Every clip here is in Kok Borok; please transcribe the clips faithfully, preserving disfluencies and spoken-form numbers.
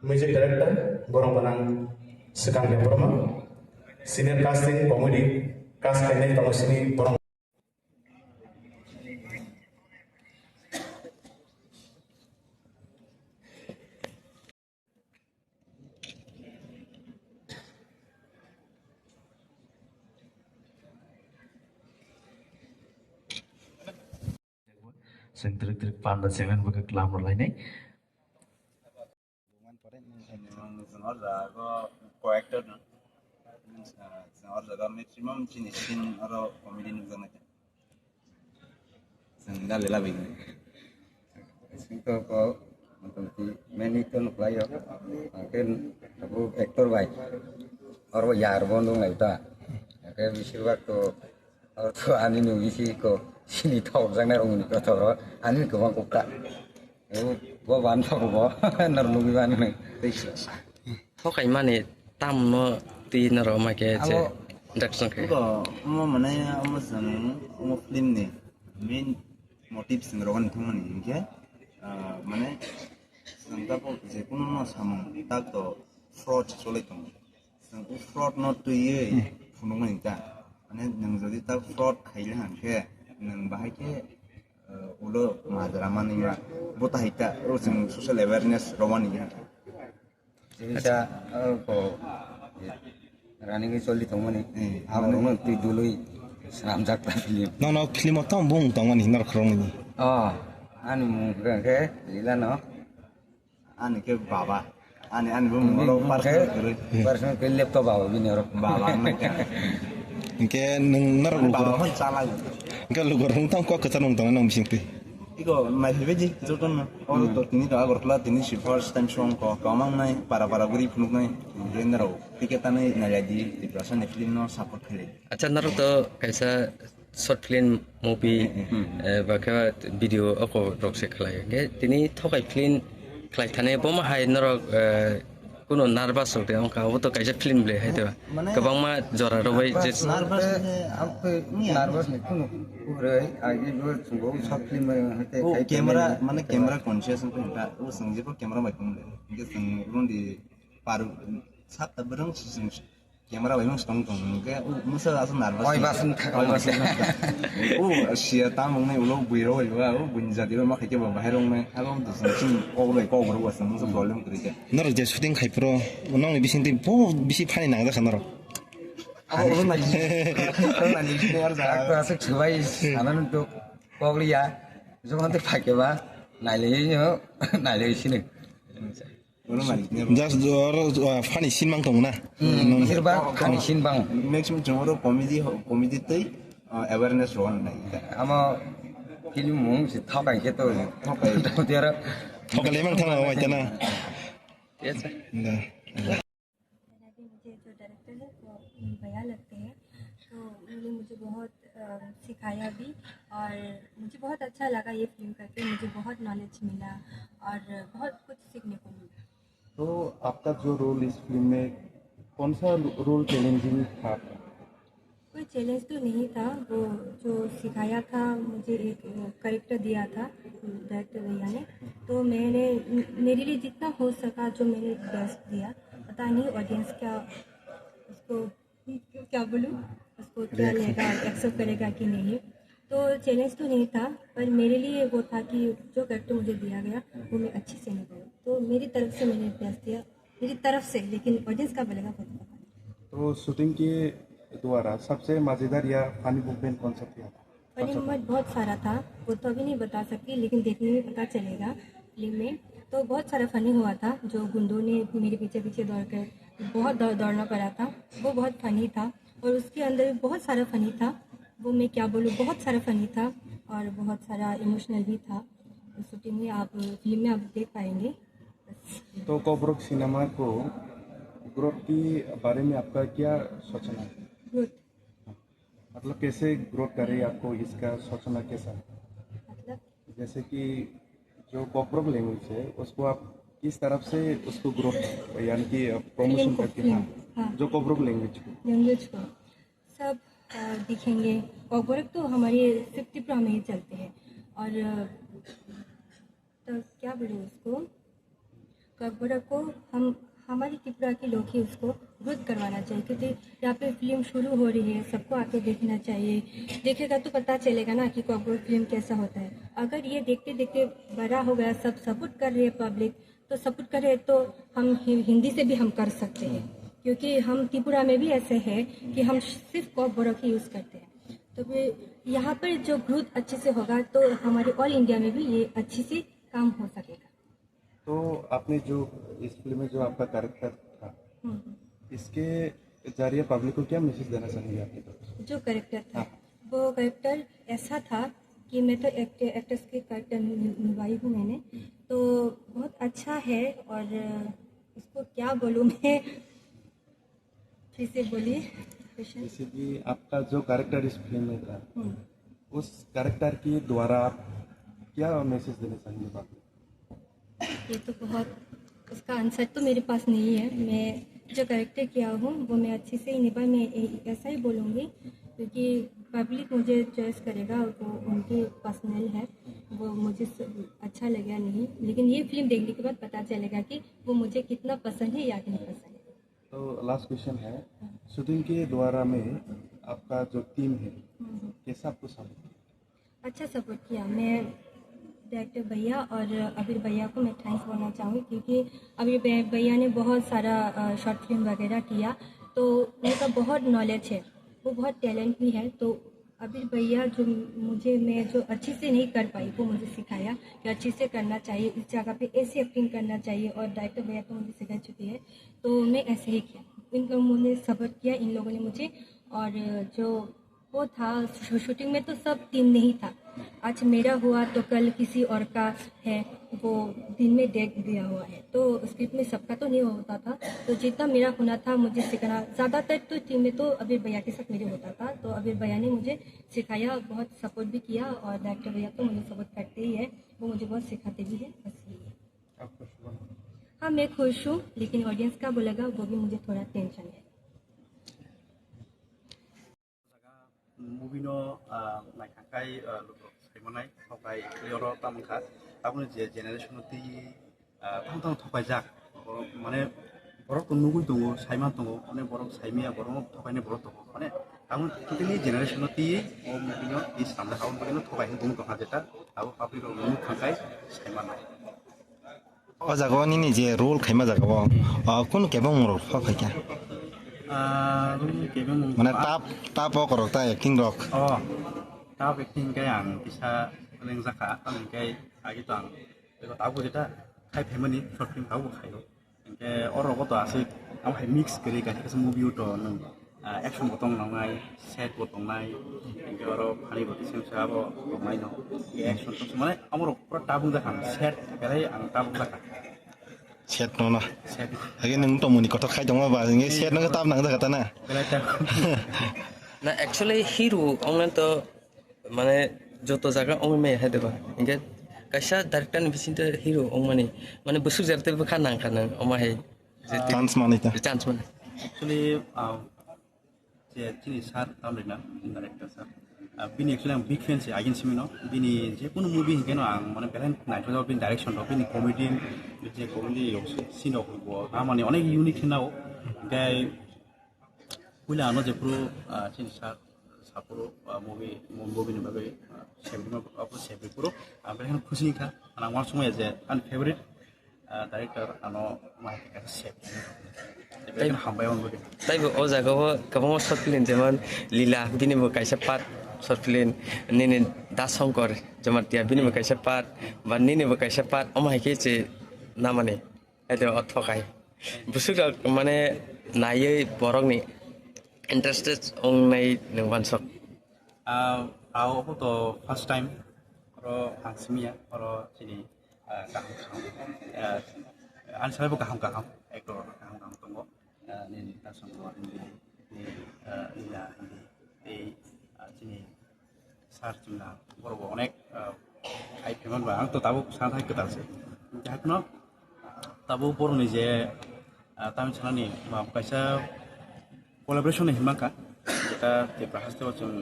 Music director, borok gwnang Swkang Debbarma, senior casting comedy, cast khainai tongo sini borok. Chwng twrwk twrwk panda chengmani bagwi kwlam rwlainai. Bumani pore nwng, nwng, nwng, nwng, o jaga o co-actor no. Nwng, ah, nwng o jaga maximum chini scene oro comedy nukjaknai. Chwng da lela bai. Sing to ko, motamoti main hit to nuklaio. Angke abo actor bai. Oro yar bo nunglai ta. Angke beshirbak to, oro to ani nugwi si ko, sini thok jaknai rong ni kotor. Ani kwbang kok ta. Bo ban thok bo. Nor nugwi ban nai. Thokaimani tamno twi norok ma khe je Abo introduction khe. Abo omo mane omo chwng omo film ni main motive chwng rogani thangmani hinkhe, ah, mane chwng tabuk je kunu no samung tak to fraud cholai tongo. Chwng o fraud no twiwi phunukmani ta. Mane nwng jodi tak fraud khaile hankhe nwng bahai khe, ah, ulo majra manwi ma bo tahai ta o chwng social awareness rogani hinkhe. Singsa, oh, ko, running choli tongmani. Hmm. Abo rokno twi dului swnamjak ta film. Nono film o tamo bung tongmani norok khoroknwi. Oh, ani mung hwnkhe Lila no. Ani khe baba. Ani, ani bung Ani molo mung personal khe, kwrwi. Personal khe laptop baba bini oro. Baba wngkha. Hinkhe nwng norok Ani lukur. Baba hwn chala. Hinkhe lukur nwng tamo kok kwchar nwng tongna nwng bisingtwi. Iko naiphaibaidi jotono. Oro to tini to Agartala tini si first time song ko kwbang nai para para guri phunuknai. Hinkhe norok ticket tanwi nailaidi Tiprasa ni film no support khailai. Acha norok to kaisa short film movie, eh, ba khe video oko rok se khlai. Hinkhe tini thokai film khlai thani bomo hai norok, eh, Kuno nervous rok de wngkha, obo to kaisa film le hai de. Mane kwbangma jora rok bai je nervous, nervous ni kuno kwrwi, agi bo chwng bo short film bai hwnkhe o khai camera, mane camera conscious wngkha, o chwng jebo camera bai phone le. Hwnkhe chwng rwdi par sat ta bwrwng chwng camera bai mung tong tong hwnkhe o mungsa aswk nervous. Oi bas wngkha, oi bas wngkha. O sia tamung nai ulo bui rok bai ba, o buini jati rok ma khai khe ba bahai rok nai. Abo wngkha chwng kok bai kok rok ba chwng mungsa problem kwrwi khe. Norok je shooting khai phuru, nokni bisingtwi bo bisi funny nang jakha norok. Abo rw nai, rw nai, rw nai, rw nai. Aswk swbai sanani to kok liya, jokon tei phai khe ba, nailai no, nailai sini. Just oro, uh, funny scene mang tong na. Hmm, nong- sirba funny scene bang. Maximum chwng oro comedy ho, comedy tei, uh, awareness rw nai. Amo film mung si thokai khe to. Thokai. Thokai le mang thang wai ta na. Yes, sir. Da. मेरा भी मुझे जो डायरेक्टर है वो भैया लगते हैं, तो उन्होंने मुझे बहुत, अ, सिखाया भी और मुझे बहुत अच्छा लगा ये फिल्म करके, मुझे बहुत नॉलेज मिला और बहुत कुछ सीखने को मिला। तो आपका जो रोल इस फिल्म में, कौन सा रोल चैलेंजिंग था आपका? कोई चैलेंज तो नहीं था, वो जो सिखाया था, मुझे एक, अ, कैरेक्टर दिया था डायरेक्टर भैया ने, तो मैंने, म-, मेरे लिए जितना हो सका जो मैंने बेस्ट दिया। पता नहीं ऑडियंस क्या उसको क्या बोलूँ, उसको क्या रिएक्शन। लेगा, एक्सेप्ट करेगा कि नहीं। तो चैलेंज तो नहीं था, पर मेरे लिए वो था कि जो कैरेक्टर मुझे दिया गया वो मैं अच्छे से निभाऊँ। तो मेरी तरफ से मैंने बेस्ट दिया। मेरी तरफ से, लेकिन ऑडियंस का बोलेगा, वो तो पता नहीं। तो शूटिंग के द्वारा सबसे मजेदार या फनी मोमेंट कौन सा था? फनी मोमेंट बहुत सारा था, वो तो अभी नहीं बता सकती, लेकिन देखने में पता चलेगा फिल्म में। तो बहुत सारा फनी हुआ था, जो गुंडों ने मेरे पीछे पीछे दौड़ कर बहुत दौड़, दौड़ना पड़ा था, वो बहुत फनी था। और उसके अंदर भी बहुत सारा फनी था, वो मैं क्या बोलूँ, बहुत सारा फनी था और बहुत सारा इमोशनल भी था। शूटिंग में आप, फिल्म में आप देख पाएंगे। तो कॉकरोच सिनेमा को ग्रोथ के बारे में आपका क्या सोचना है? ग्रोथ। मतलब कैसे ग्रोथ कर रही है, आपको इसका सोचना कैसा है? मतलब? जैसे कि जो कॉकरोच लैंग्वेज है, उसको आप किस तरफ से उसको ग्रोथ, यानी कि प्रमोशन फिल्म को, करके, फिल्म, हाँ, हाँ। जो कॉकरोच लैंग्वेज को। लैंग्वेज को। सब, अ, दिखेंगे। कॉकरोच तो हमारे सिर्फ त्रिपुरा में ही चलते हैं। और, अ, तो क्या बोलूँ उसको? कॉकबरा को हम, हमारी त्रिपुरा के लोग ही उसको ग्रोथ करवाना चाहिए, क्योंकि यहाँ पे फिल्म शुरू हो रही है, सबको आके देखना चाहिए। देखेगा तो पता चलेगा ना कि कॉकबरा फिल्म कैसा होता है। अगर ये देखते देखते बड़ा हो गया, सब सपोर्ट कर रही है पब्लिक, तो सपोर्ट करे तो हम हि-, हिंदी से भी हम कर सकते हैं, क्योंकि हम त्रिपुरा में भी ऐसे है कि हम सिर्फ कॉकबरा ही यूज़ करते हैं। तो फिर यहाँ पर जो ग्रोथ अच्छे से होगा तो हमारे ऑल इंडिया में भी ये अच्छे से काम हो सकेगा। तो आपने जो इस फिल्म में जो आपका कैरेक्टर था, हम्म। इसके जरिए पब्लिक को क्या मैसेज देना चाहेंगे आपकी तरफ से? जो कैरेक्टर था हाँ। वो कैरेक्टर ऐसा था कि मैं तो एक्ट एक्ट्रेस के कैरेक्टर नि- निभाई हूँ मैंने, तो बहुत अच्छा है। और इसको क्या बोलूँ मैं, फिर से बोलिए क्वेश्चन। जैसे कि आपका जो कैरेक्टर इस फिल्म में था, हम्म। उस कैरेक्टर के द्वारा आप क्या मैसेज देना चाहेंगे पब्लिक? ये तो बहुत, इसका आंसर तो मेरे पास नहीं है। मैं जो कैरेक्टर किया हूँ वो मैं अच्छे से ही निभा। मैं ए- ऐसा ही बोलूँगी, क्योंकि पब्लिक मुझे चॉइस करेगा, वो उनके पर्सनल है, वो मुझे स- अच्छा लगा नहीं, लेकिन ये फिल्म देखने के बाद पता चलेगा कि वो मुझे कितना पसंद है या नहीं पसंद है। तो लास्ट क्वेश्चन है, शूटिंग के द्वारा में आपका जो टीम है, हम्म। कैसा आपको सपोर्ट किया? अच्छा सपोर्ट किया। मैं डायरेक्टर भैया और अबीर भैया को मैं थैंक्स बोलना चाहूँगी, क्योंकि अबीर भै- भैया ने बहुत सारा शॉर्ट फिल्म वगैरह किया, तो उनका बहुत नॉलेज है, वो बहुत टैलेंट भी है। तो अबीर भैया जो मुझे, मैं जो अच्छे से नहीं कर पाई, वो मुझे सिखाया कि अच्छे से करना चाहिए, इस जगह पे ऐसे एक्टिंग करना चाहिए, और डायरेक्टर भैया तो मुझे सिखा चुकी है, तो मैं ऐसे ही किया। इन लोगों ने सपोर्ट किया, इन लोगों ने मुझे। और जो वो था शू- शूटिंग में तो सब टीम नहीं था। आज मेरा हुआ तो कल किसी और का है, वो दिन में डेट दिया हुआ है, तो स्क्रिप्ट में सबका तो नहीं होता था। तो जितना मेरा होना था मुझे सिखाना, ज़्यादातर तो टीम में तो अबीर भैया के साथ मेरे होता था। तो अबीर भैया ने मुझे सिखाया, बहुत सपोर्ट भी किया, और डायरेक्टर भैया तो मुझे सपोर्ट करते ही है, वो मुझे बहुत सिखाते भी है। बस यही है। आपका शुभ नाम? हाँ, मैं खुश हूँ, लेकिन ऑडियंस क्या बोलेगा वो भी मुझे थोड़ा टेंशन है। Movie no naikhakai lukurok saimanai thokai oro tamwngkha, taboni je generation no twi thang thang thokaijak, mane borok to nugwi tongo, saiman tongo, mane borok saimaya borok no thokainai borok tongo, mane taboni totally generation no twi o movie no twi swnamjak, aboni bagwi no thokai hwn tongwi tongkha, jeta abo public rok nugwi thangkai saimanai. O jaga o nini je role khaima jaga o, o kunu kebengmung rok pha phaikha? Ah, role kebengmung Mane ba- tap tap o korok ta acting rok. Oh, tap acting khe ang kisa lengjak kha, tamo hwn khe agi to ang beko tabuk jeta khai phaimani short film tabuk khai o. Hingke oro bo to aswk amo hai mix kwrwi kaisa kaisa movie o to nwng, ah, action bo tong nangnai, sad bo tongnai, hingke oro funny bo kisa kisa abo tongnai no. Action tong mane amo rok pura tabuk jak ang, sad belai ang tabuk jak ang. Set no no. Sad Age nung tongmuni kotor khai tongma ba nge set no tap nang jaga ta na. Belai tabuk. Na actually hero ongna to mane joto jaga ongwi maya hai deba. Hingke kaisa director ni bisingtwi hero ongmani mane bwswk jagate bwkha nangkha nang omo hai. Chance manwi ta. Chance mane. Actually, ah, je chini sir tamrina director sir, ah, bini actually ang big fan se agin simino, bini je kunu movie hingkeno ang mane belai naithok bini direction rok, bini comedy, je comedy scene rok bo amani onek unique hinao. Hingke puila ano je puro, ah, chini sir sapuro, ah, movie movie ni bagwi, ah, sebri ma abo sebri puro ang belai khusi kha. Ang uansukmaya je ani favorite ah, director ano mai kaisa sep. Tei hambai on bodi. Taibo o jaga o kwbangma short film jemon Lila bini bo kaisa part short film, nini Da Shankar Jamatia bini bo kaisa part, ba nini bo kaisa part omo hai khe se namani. Aito o thokai. Bwswk rok mane naiwi borok ni interested wngnai nwng wansok. Ah, ah, obo to first time oro ang simiya oro chini ah, kaham kaham, ah, ani salai bo kaham kaham actor kaham kaham tongo. Ah, nini kasong ko hindi, ni, ah, ila hindi, tei, ah, chini sir chumna borok bo onek, ah, khai phaimani ba ang to tabuk sana thai kwtal se. Hingke haikno tabuk borok ni je, ah, tamni sanani ba kaisa collaboration hinma kha, jeta Tripura haste o chwng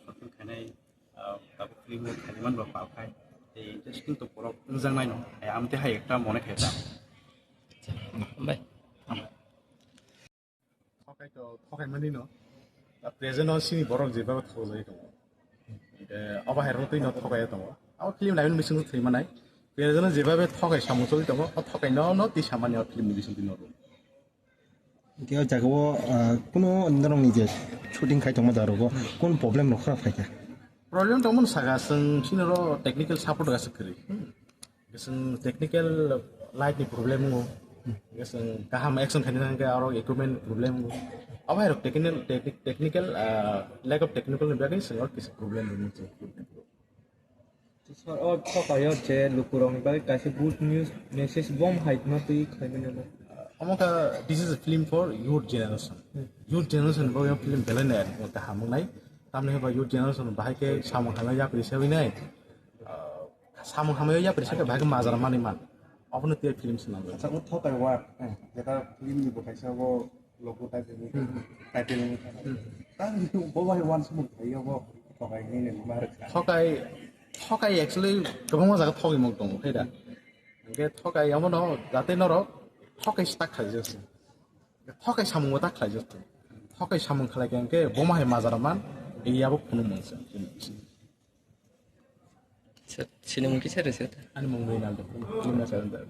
shooting khainai, ah, tabuk film o khaimani ba pal khai, tei interesting to borok wngjaknai no, hai amtwi hai ekta mone khaijak. Bai. Thokai to, thokai mani no. Present o sini borok je baba thok jai tongo. Obo hai rotwi no thokai tongo. Abo film nai bising thwi manai. Present o je baba thokai samung choli tongo. O thokai no no ti samani o film ni bising no. Hingke o jaga o, ah, kuno norokni je shooting khai tongma jaga rogo, kun problem rok khorang phaikha? Problem tongmani saka chwng chini ro technical support rok aswk kwrwi. Chwng technical light ni problem wngo. Chwng kaham action khaina hwnkhe aro equipment problem wngo. Abo hai rok technical, techni-, technical, ah, lack of technical ni bagwi chwng oro kisa problem wngo chwng. Sir, o thokayo je lukurokni bagwi kaisa good news message bom hai no twi khaimani bo. Omo kha, this is a film for youth generation. Youth generation bo yang film belai nai kaham wngnai. Tamni hwnba youth generation bahai khe samung hamya yapri sewi nai. Ah, samung hamya yapri se bahai khe majra mani man. Obono tei film swnam. Acha, o thokai wa, eh, jeta film ni bo kaisa bo logo title ni, title ni. Tang bo bai wan sumung thai bo thokai ni ni mar. Thokai, thokai actually kwbangma jaga thogwi mung tongo khe da. Hingke thokai omono jate norok thokai stak khlai jasa. Thokai samung bo tak khlai jasa. Thokai samung khlai khe hingke boma hai majra man, e yabo phunu mung se. Sir, sini mungkin saya ada, sir. Ani mung Rinaldo. Lima Surrender.